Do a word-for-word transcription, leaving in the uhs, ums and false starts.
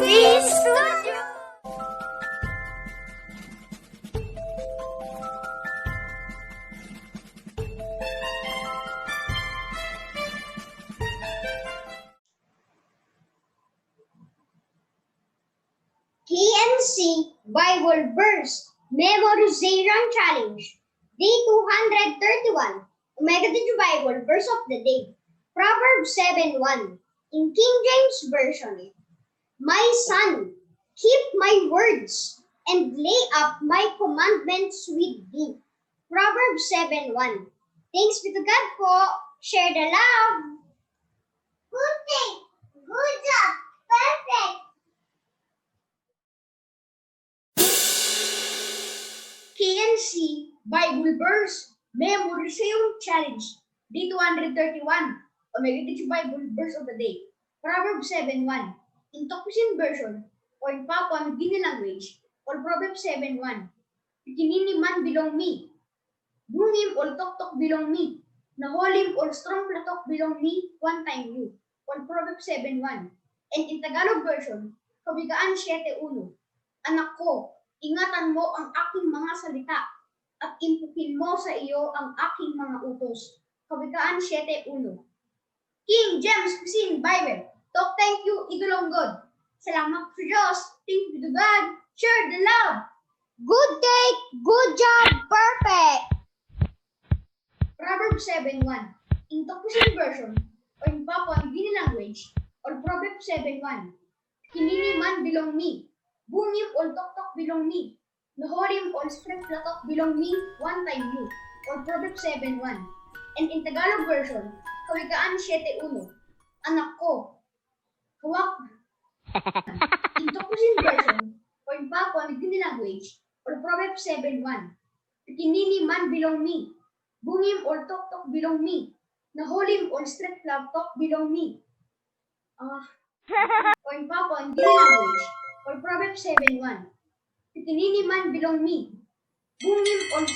Peace Studio. K N C Bible Verse Memorization Challenge, Day two hundred thirty-one, Omega Teacher Bible Verse of the Day, Proverbs seven one, in King James Version. My son, keep my words and lay up my commandments with thee. Proverbs seven one. Thanks be to God po. Share the love. Good thing. Good job. Perfect. K N C Bible Verse Memorization Challenge, Day two hundred thirty-one, Omega Teacher Bible Verse of the Day, Proverbs seven one. In Tok Pisin Version, o in Papua New Guinea language, ol Proverbs seven one. Pikinini man bilong mi, bungim ol toktok bilong mi, na holim ol strongpela tok bilong mi wantaim yu, ol Proverbs seven one. And in Tagalog Version, Kawikaan siete uno. Anak ko, ingatan mo ang aking mga salita, at impukin mo sa iyo ang aking mga utos. Kawikaan siete uno. King James Pisin Bible, tok thank you i go long God. Salamat sa Diyos, thanks be to God, share the love. Good take, good job, perfect. Proverbs seven one. In Tok Pisin Version, o in Papua New Guinea language, ol Proverbs seven one. Pikinini man bilong mi, bungim ol toktok bilong mi, na holim ol stretpela tok bilong mi wantaim yu, ol Proverbs seven one. And in Tagalog Version, Kawikaan siete uno. Anak ko, kawak. In Tok Pisin Version, o in Papua New Guinea language, ol Proverbs seven one. Pikinini man bilong mi, bungim ol toktok bilong mi, na holim ol stretpela tok bilong mi. Ah, o in Papua New Guinea language, ol Proverbs seven one. Pikinini man bilong mi, bungim ol